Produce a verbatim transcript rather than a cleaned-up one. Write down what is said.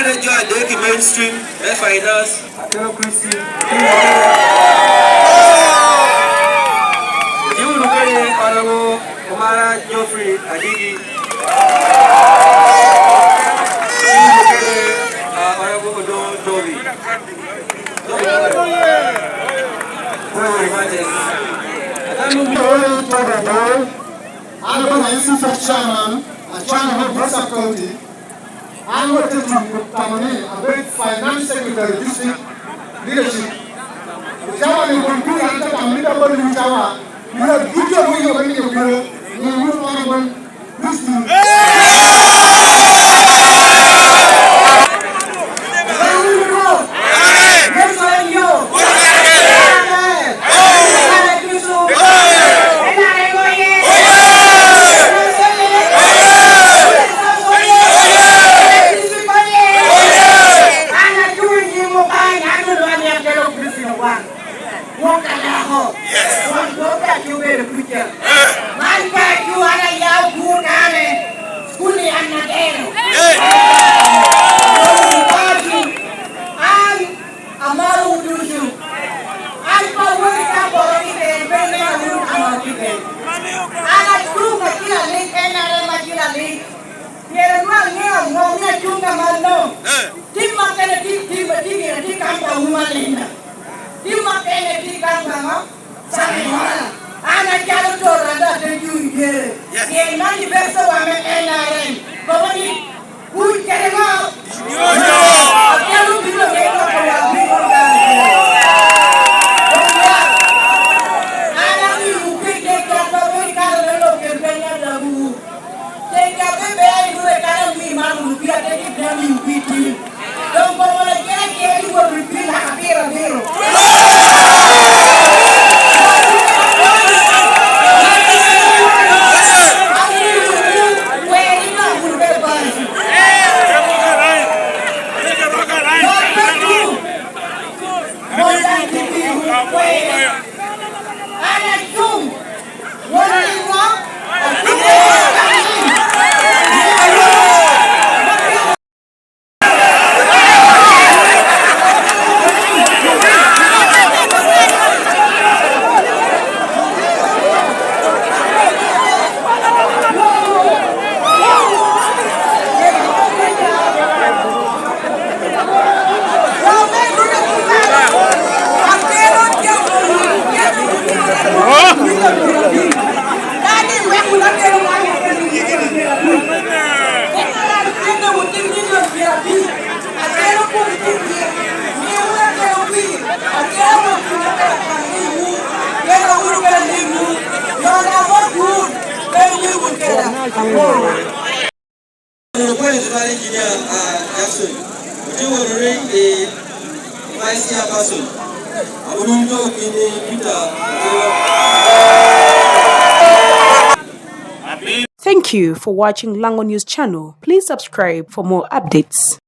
Jo adek i mainstream me finance, Akelo Christine. Tye wunu kede Honorable Omara Geoffrey Agigi. Tye wunu kede, ah, Honorable Odongo Tobi. Pwony wunu matin. An Odongo Tobi Adol, an abino N C C chairman, a chairman me Bosa County. An wot te tuŋ tamo ni abed finance secretary district leadership. Cawa ni kun kun an te tamo ni dok bot wun cawa, wun aducu a wun yom me miyo kwo, ni wun wan a wun Kristo. Yecu en yo. Amen. An acuŋ i nyim Obaŋa, an olwar ni akelo Kricito wan. Wok a dako. Wan dok paco obedo kuca. Man paco an ayao bur kane. Kuni an agero. Paco. An amaro ducu. An pe awot i kapporo keken, pe inena wunu kapporo keken. An acuŋ acil alik, en arem acil alik. Pien onwoŋo aŋeo ŋo omio acuŋ ka mano. Tim mukene tye, tim, tim, tye kan pa wun alinda. Tim mukene tye kan pa ŋo? Samora. An acalo Tornado ate cuŋ i dyere. Pien manifesto wa me N R M kobo ni, "Kuc kede ŋo?" Akel obino me loko wa bino dano. An amiwu pi tekka, ame ikato me lok kede peny adabu. Tekka bebe a idure kan ami man wunu pi ateke pi amiwu pi tim. Doŋ komo na kela kela i wot pi naka piro abiro. Amiwu pi kwer i naka wunu bebe basi. Lok pe tum. Mot daŋ tye piwu kwer. An acuŋ. Wot i ŋo? Acuŋ. Apwony Engineer, ah, Jackson, otye wonere i Vice Chairperson. Abulum to kini Peter Okello. Thank you for watching Lango News Channel. Please subscribe for more updates.